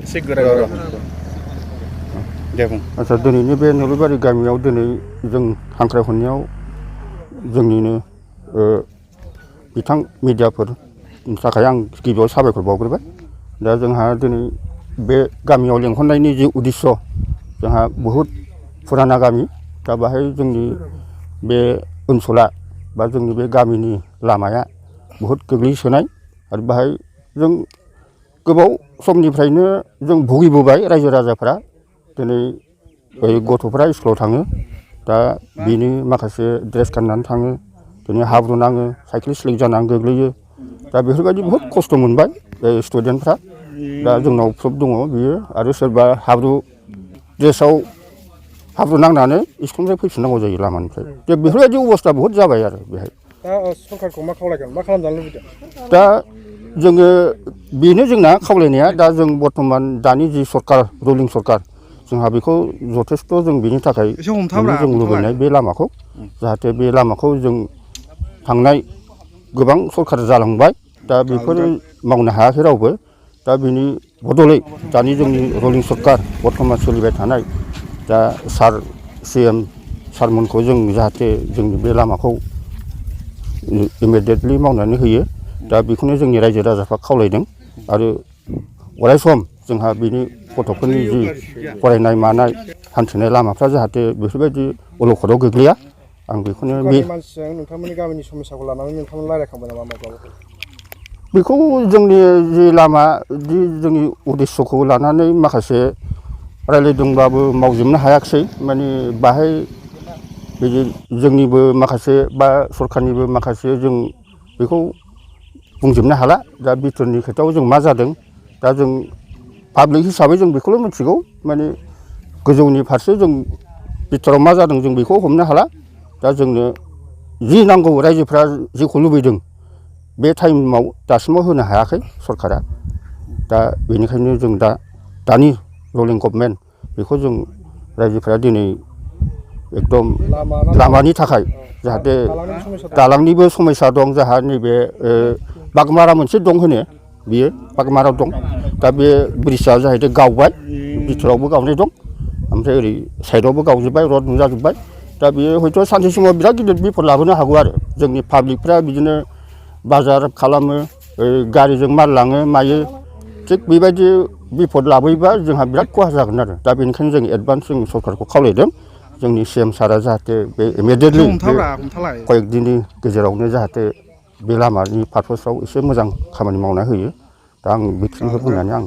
एसे गोरा दे बुं। आच्छा दिनैनि बे नलबारि गामियाव दिनै जों हांख्रायहरनायाव जोंनिनो बिथां मिडियाफोरनि थाखाय आं गिबियाव साबायखर बावग्रोबाय। दा जोंहा दिनै बे गामियाव लेंहरनायनि जि उद्देश्य जोंहा बहुद फुराना गामि। दा बाहाय जोंनि बे ओनसोला बा जोंनि बे गामिनि लामाया बहुद गोग्लैसोनाय आरो बाहाय जों गोबाव समनिफ्रायनो जों भुगिबोबाय रायजो राजाफ्रा। दिनै गथ'फ्रा स्कुलाव थाङो, दा बिनि माखासे ड्रेस गाननानै थाङो, दिनै हाब्रु नाङो, साइकेल स्लिप जानानै गोग्लैयो। दा बेफोरबायदि बहुद खस्थ' मोनबाय स्टुडेन्टफ्रा। दा जोंनाव प्रुफ दङ बियो। आरो सोरबा हाब्रु ड्रेसाव हाब्रु नांनानै स्कुलनिफ्राय फैफिननांगौ जायो लामानिफ्राय। दा बेफोरबायदि अबस्था बहुद जाबाय आरो बेहाय। दा सरकारखौ मा खावलायगोन, मा खालामजानो लुबैदों? दा जोङो बेनो जोंना खावलायनाया। दा जों बर्थमान दानि जि सरकार रुलिं सरकार जोंहा बेखौ जथेस्थ' जों बेनि थाखाय जों लुबैनाय बे लामाखौ जाहाथे बे लामाखौ जों थांनाय गोबां सरकार जालांबाय, दा बेफोर मावनो हायाखै रावबो। दा बिनि बदलै दानि जोंनि रुलिं सरकार बर्थमान सोलिबाय थानाय दा सार CM सारमोनखौ जों जाहाथे जोंनि बे लामाखौ इमिडियेटलि मावनानै होयो। दा बेखौनो जोंनि रायजो राजाफ्रा खावलायदों। आरो अराय सम जोंहा बिनि गथ'फोरनि जि फरायनाय मानाय हान्थिनाय लामाफ्रा जाहाथे बेफोरबायदि अलखदाव गोग्लैया, आं बेखौनो बे मानसिजों नोंथांमोननि गामिनि समस्याखौ लानानै नोंथांमोन रायज्लायखांबाय नामा माब्लाबाफोर? बेखौ जोंनि जि लामा जि जोंनि उद्देश्यखौ लानानै माखासे रायज्लायदोंबाबो मावजोबनो हायाखिसै। माने बाहाय बिदि जोंनिबो माखासे बा सरकारनिबो माखासे जों बेखौ बुंजोबनो हाला। दा बिथोरनि खोथायाव जों मा जादों, दा जों पाब्लिक हिसाबै जों बेखौल' मिथिगौ। माने गोजौनि फारसे जों बिथोराव मा जादों जों बेखौ हमनो हाला। दा जोंनो जि नांगौ रायजोफ्रा जेखौ लुबैदों बे टाइमाव दासिमाव होनो हायाखै सरकारा। दा बेनिखायनो जों दानि रुलिं गभर्नमेन्ट बेखौ जों रायजोफ्रा दिनै एकदम लामानि थाखाय जाहाथे दालांनिबो समस्या दं। जोंहा नैबे बागमारा मोनसे दं होनो, बियो बागमारा दं। दा बे ब्रिजआ जाहैदों गावबाय, बिथोरावबो गावनाय दं, ओमफ्राय ओरै साइडआवबो गावजोब्बाय, रड नुजाजोब्बाय। दा बेयो हयथ' सानसे समाव बिराद गिदिर बिपद लाबोनो हागौ आरो। जोंनि पाब्लिकफ्रा बिदिनो बाजार खालामो, गारिजों माल लाङो मायो, थिग बेबायदि बिपद लाबोयोबा जोंहा बिराद खहा जागोन आरो। दा बेनिखायनो जों एडभान्स जों सरकारखौ खावलायदों जोंनि CM सारा जाहाथे बे इमिडियेटलि कयेक दिननि गेजेरावनो जाहाथे बे लामानि पारपसाव एसे मोजां खामानि मावना होयो। दा आं बेखिनिखौ बुंनानै आं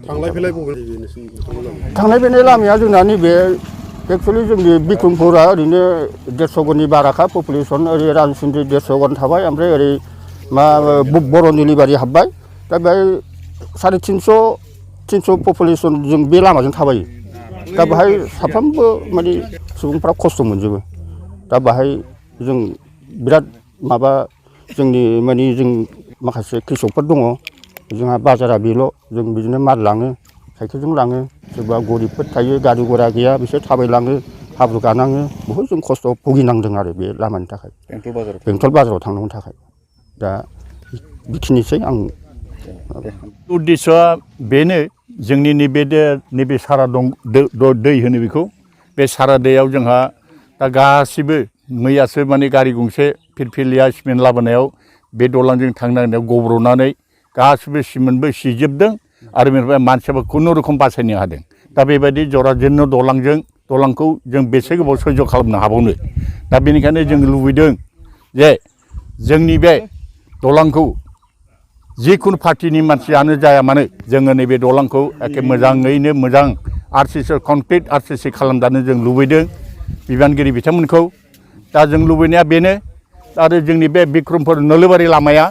थांलाय फैलाय लामाया जोंना नैबे एक्सुवेलि जोंनि बिक्रमपुरा ओरैनो 150 गननि बाराखा पपुलेसन। ओरै राजचन्द्रि 150 गन थाबाय, ओमफ्राय ओरै बर' निलिबारि हाबबाय। दा बेहाय 350 पपुलेसन जों बे लामाजों थाबायो। दा बेहाय साफ्रोमबो माने सुबुंफ्रा खस्थ' मोनजोबो। दा बेहाय जों बिराद माबा जोंनि माने जों माखासे कृषकफोर दङ, जोंहा बाजारा बेल', जों बिदिनो माल लाङो, साइकेलजों लाङो। सोरबा गरिबफोर थायो, गारि गरा गैया, बिसोर थाबायलाङो, हाब्रु गानाङो। बहुद जों खस्थ' भुगिनांदों आरो बे लामानि थाखाय, बेंटल बाजाराव थांनांगौनि थाखाय। दा बेखिनिसै आं उद्देश्यआ बेनो जोंनि नैबे सारा दं दै होनो बेखौ। बे सारा दैयाव जोंहा दा गासिबो मैयासो माने गारि गंसे फिरफिलिया सिमेन्ट लाबोनायाव बे दलांजों थांनो नागिरनायाव गब्र'नानै गासिबो सिमेन्टबो सिजोबदों आरो बेनिफ्राय मानसियाबो खुनुरुखुम बासायनो हादों। दा बेबायदि जराजेननो दलांखौ जों बेसे गोबाव सैज' खालामनो हाबावनो। दा बेनिखायनो जों लुबैदों जे जोंनि बे दलांखौ जिखुनु पार्टिनि मानसियानो जाया मानो जोङो नैबे दलांखौ एखे मोजाङैनो मोजां RCC कमप्लिट RCC खालामजानो जों लुबैदों बिबानगिरि बिथांमोनखौ। दा जों लुबैनाया बेनो। आरो जोंनि बे बिक्रमपुर नोलोबारि लामाया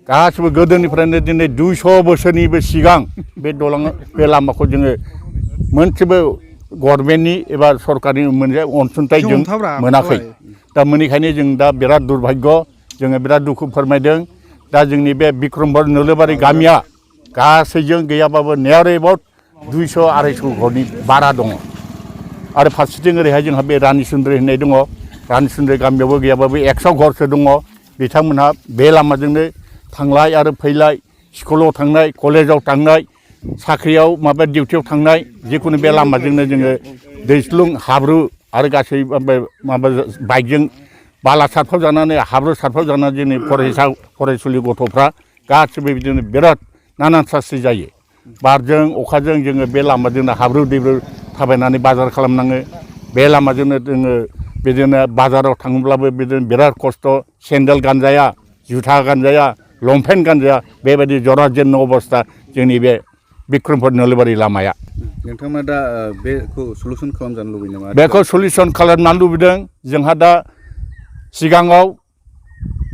गासिबो गोदोनिफ्रायनो दिनै 200 बोसोरनिबो सिगां बे लामाखौ जोङो मोनसेबो गभर्नमेन्टनि एबा सरकारनि मोनसे अनसुंथाइ जों मोनाखै। दा मोनिखायनो जों दा बिराद दुर्भाग्य, जोङो बिराद दुखु फोरमायदों। दा जोंनि बे बिक्रमपुर नोलोबारि गामिया गासैजों गैयाबाबो नियार एबाउट 200-250 घरनि बारा दङ। आरो फारसेथिं ओरैहाय जोंहा बे रानिसुन्द्रि होननाय दङ। रानिसुन्द्रि गामियावबो गैयाबाबो 100 घरसो दङ। बिथांमोनहा बे लामाजोंनो थांलाय आरो फैलाय, स्कुलाव थांनाय, कलेजाव थांनाय साख्रियाव माबा डिउटियाव थांनाय जिखुनु बे लामाजोंनो जोङो दैस्लुं हाब्रु आरो गासै माबा बाइकजों बाला सारफाव जानानै हाब्रु सारफाव जानानै जोंनि फरायसुलि गथ'फ्रा गासिबो बिदिनो बिराद नानान सास्रि जायो बारजों अखाजों जोङो बे लामाजोंनो हाब्रु दैब्रु थाबायनानै बाजार खालामनाङो बे लामाजोंनो जोङो बिदिनो बाजाराव थाङोब्लाबो बिदिनो बिराद खस्थ' सेन्देल गानजाया जुथा गानजाया लंपेन्ट गानजाया बेबायदि जराजेन्न अबस्था जोंनि बे बिक्रमपुर नोलोबारि लामाया नोंथाङा दा बेखौ सलुसन खालामजानो लुबैयो नामा बेखौ सलिउसन खालामनानै लुबैदों जोंहा दा सिगाङाव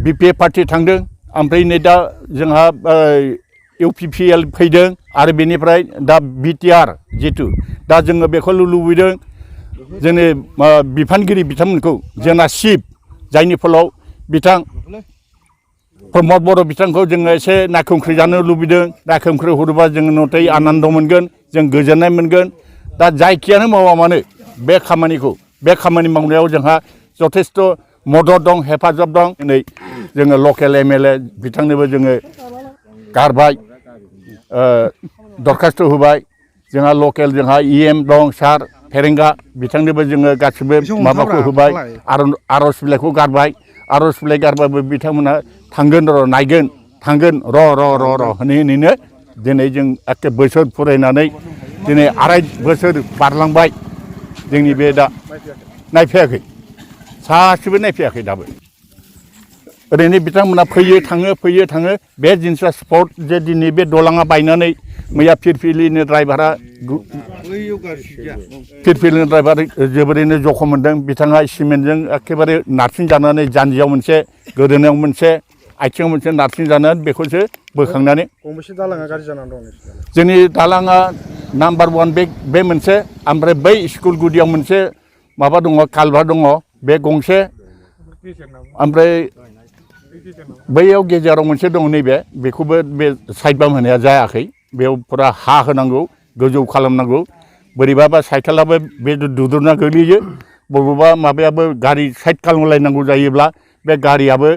BPF पार्टि थांदों ओमफ्राय नै दा जोंहा UPPL फैदों आरो बेनिफ्राय दा BTR जितु दा जोङो बेखौ लुबैदों जोंनि बिफानगिरि बिथांमोनखौ जोंना चिफ जायनि फलाव बिथां प्रमद बर' बिथांखौ जोङो एसे नायखंख्रि जानो लुबैदों नायखंख्रि हरोबा जोङो नथै आनन्द मोनगोन जों गोजोननाय मोनगोन दा जायखियानो मावा मानो बे खामानि मावनायाव जोंहा जथेस्थ' मदद दं हेफाजाब दं दिनै जोङो लकेल MLA बिथांनोबो जोङो गारबाय दरखास्त होबाय जोंहा लकेल जोंहा EM दं सार फेरेंगा बिथांनोबो जोङो गासिबो माबाखौ होबाय आर'ज बिलाइखौ गारबाय आर'ज बिलाइ गारबाबो बिथांमोना थांगोन र' नायगोन थांगोन र' होनैनो दिनै जों एखे बोसोर फरायनानै दिनै 2.5 बोसोर बारलांबाय जोंनि बे दा नायफैयाखै सासेबो नायफैयाखै दाबो ओरैनो बिथांमोना फैयो थाङो बे जिनिसा स्पट जे दिनै बे दलाङा बायनानै मैया फिरफिलिनि ड्राइभारा जोबोरैनो जखम मोनदों बिथाङा सिमेन्टजों एखेबारे नारसिन जानानै जानजियाव मोनसे गोदोनायाव मोनसे आथिङाव मोनसे नारसिन जानानै बेखौसो बोखांनानै गंबेसे दालाङा गाज्रि जानानै दं जोंनि दालाङा नाम्बार 1 बे मोनसे ओमफ्राय बै स्कुल गुदियाव मोनसे माबा दङ कालभार दङ बे गंसे ओमफ्राय बैयाव गेजेराव मोनसे दङ नैबे बेखौबो बे साइड बाम होनाया जायाखै बेयाव फुरा हा होनांगौ गोजौ खालामनांगौ बोरैबाबा साइकेलाबो बे दुद्रुना गोग्लैयो बबेबा माबायाबो गारि साइड खालामलायनांगौ जायोब्ला बे गारियाबो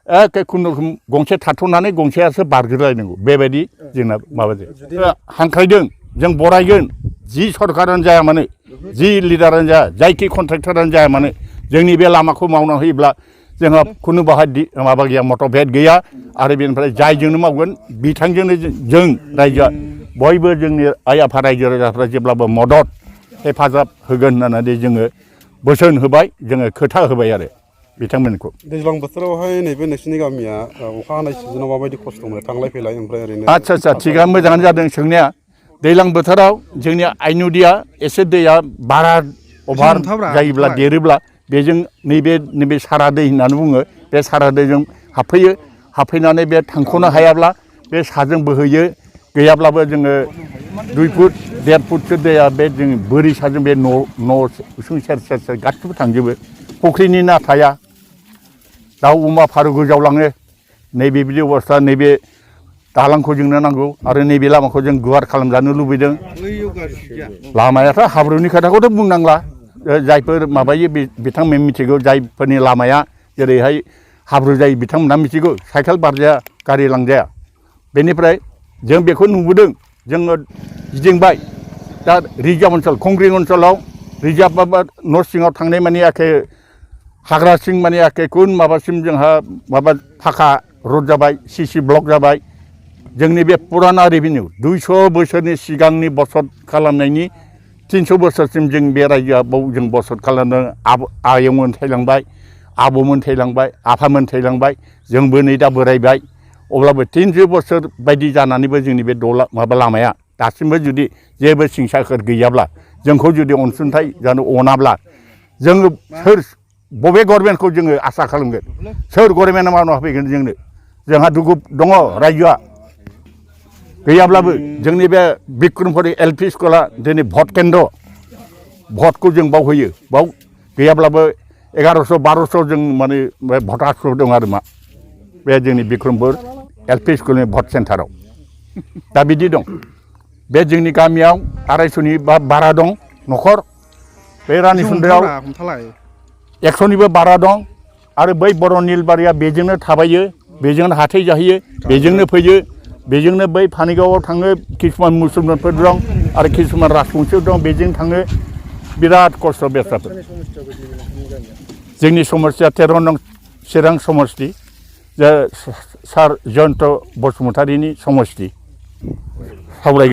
एखे खुनुरुखुम गंसे थाथ'नानै गंसेयासो बारगोलायनांगौ बेबायदि जोंना माबाजों हांख्रायदों जों बरायगोन जि सरकारानो जाया मानो जि लिडारानो जाया जायखि कन्ट्रेक्टरानो जाया मानो जोंनि बे लामाखौ मावना होयोब्ला जोंहा खुनु बाहाय माबा गैया मतभेद गैया आरो बेनिफ्राय जायजोंनो मावगोन बिथांजोंनो जों रायजोआ बयबो जोंनि आइ आफा रायजो राजाफ्रा जेब्लाबो मदद हेफाजाब होगोन होननानै जोङो बोसोन होबाय जोङो खोथा होबाय आरो बिथांमोनखौ दैज्लां बोथोरावहाय नैबे नोंसिनि गामिया अखा हानाय सिजनाव माबायदि खस्थ' मोनो थांलाय फैलाय ओमफ्राय ओरैनो आच्छा थिगानो मोजाङानो जादों सोंनाया दैज्लां बोथोराव जोंनि आइनुदिया एसे दैया बारा अभार जायोब्ला देरोब्ला बेजों नैबे सारा दै होननानै बुङो बे सारा दैजों हाबफैनानै बे थांख'नो हायाब्ला बे साजों बोहैयो गैयाब्लाबो जोङो 2 फुट 1.5 फुटसो दैया बे जों बोरि साजों बे न' उसुं सेर गासिबो थांजोबो फुख्रिनि ना थाया दाउ अमा फारौ गोजावलाङो नैबे बिदि अबस्था नैबे दालांखौ जोंनो नांगौ आरो नैबे लामाखौ जों गुवार खालामजानो लुबैदों लामायाथ' हाब्रुनि खोथाखौथ' बुंनांला जायफोर माबायो बिथांमोन मिथिगौ जायफोरनि लामाया जेरैहाय हाब्रु जायो बिथांमोनहा मिथिगौ साइकेल बारजाया गारि लांजाया बेनिफ्राय जों बेखौ नुबोदों जोङो गिदिंबाय दा रिजार्भ ओनसोल कंग्रिं ओनसोलाव रिजार्भ माबा न' सिङाव थांनाय माने एखे हाग्रा सिं माने एखे खुन माबासिम जोंहा माबा फाखा रड जाबाय CC ब्लक जाबाय जोंनि बे पुराना रेभिनिउ 200 बोसोरनि सिगांनि बसत खालामनायनि 300 बोसोरसिम जों बे रायजोआ जों बसत खालामदों आयंमोन थैलांबाय आबौमोन थैलांबाय आफामोन थैलांबाय जोंबो नै दा बोरायबाय अब्लाबो 300 बोसोर बायदि जानानैबो जोंनि बे माबा लामाया दासिमबो जुदि जेबो सिंसाखोर गैयाब्ला जोंखौ जुदि अनसुंथाइ जानो अनाब्ला जोङो सोर बबे गभर्नमेन्टखौ जोङो आसा खालामगोन सोर गभर्नमेन्टआ मावना होफैगोन जोंनो जोंहा दुखु दङ रायजोआ गैयाब्लाबो जोंनि बे बिक्रमपुर LP स्कुला दिनै भट केन्द्र भटखौ जों बाव होयो बाव गैयाब्लाबो 1100-1200 जों माने भटार्सफोर दं आरो मा बे जोंनि बिक्रमपुर LP स्कुलनि भट सेन्टाराव दा बिदि दं बे जोंनि गामियाव 250नि बारा दं न'खर बे रानिसुन्दायाव 100निबो बारा दं आरो बै बर' निलबारिया बेजोंनो थाबायो बेजोंनो हाथाय जाहैयो बेजोंनो फैयो बेजोंनो बै पानिगावआव थाङो किसुमान मुसलमानफोर दं आरो किसुमान राजबंशिफोर दं बेजों थाङो बिराद खस्थ' बेस्राफोर जोंनि समस्तिया 13 नं चिरां समस्ति सार जयन्त बसुमतारीनि समस्ति सावराय